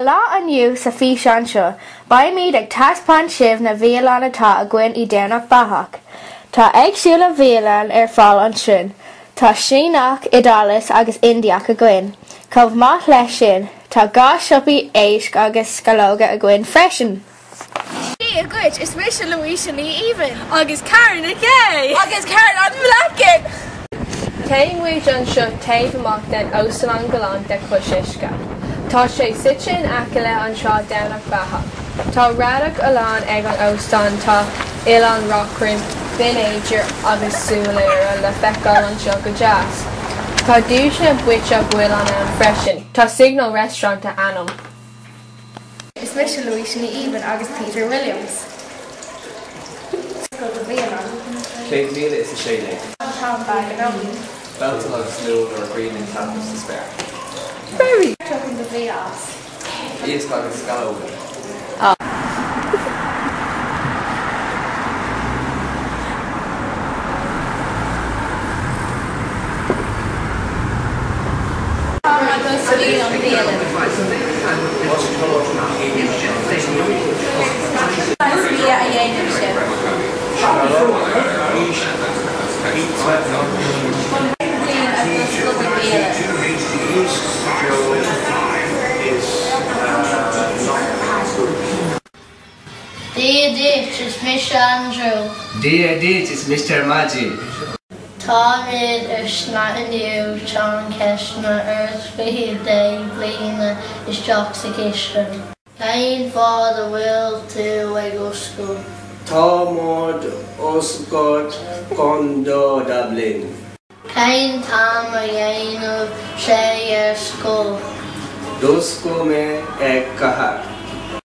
Lá inniu sa físeán seo, beimid ag taispeáint sibh na bhialann atá againn i Domhnach Bathach. Tá éagsúla bhialann ar fáil ansin. Tá Síneach, Iodáilis agus Indiach againn. Chomh maith leis sin, tá 2 siopaí éisc agus sceallóga againn freisin. Dia dhuit, is mise Louisa Ní Aoibhinn. Agus Karen Nic Aodha. Agus Caroline Glackin. Tá muid anseo taobh amach den Óstlann galánta cois uisce. Tá sé suite in aice le an trá Domhnach Bathach. Tá radharc álainn ag an óstán tá Oileán Reachrann, Binn Éadair agus Súil Laoire le feiceáil anseo go deas. Tá duaiseanna buaite ag oileán ann freisin. Tá Signal Restaurant a ainm. Is mise Louisa Ní Aoibhinn agus Peter Williams. Oscailt do bhialann. 100016. An t-am beag anonn. Bealtaine agus Lúil nuair a ghrian ag taitneamh sa spéir. Tugann do bhia as. Iasc agus sceallóga. Saghas bia a dhéanann sibh? Cén bhliain a d'oscail do bhialann? Dia duit, is mise Andrew. Dia duit, is Mr. Maggi. Táimid ar snáth inniu tá an ceisteanna ort 20 bliana isteach sa chistin. Cén fáth a bhfuil tú ag oscailt? Tá muid oscailt chun do Dublin. Cén t-am a dhéanamh sé ar scoil? D'oscail mé ag 4.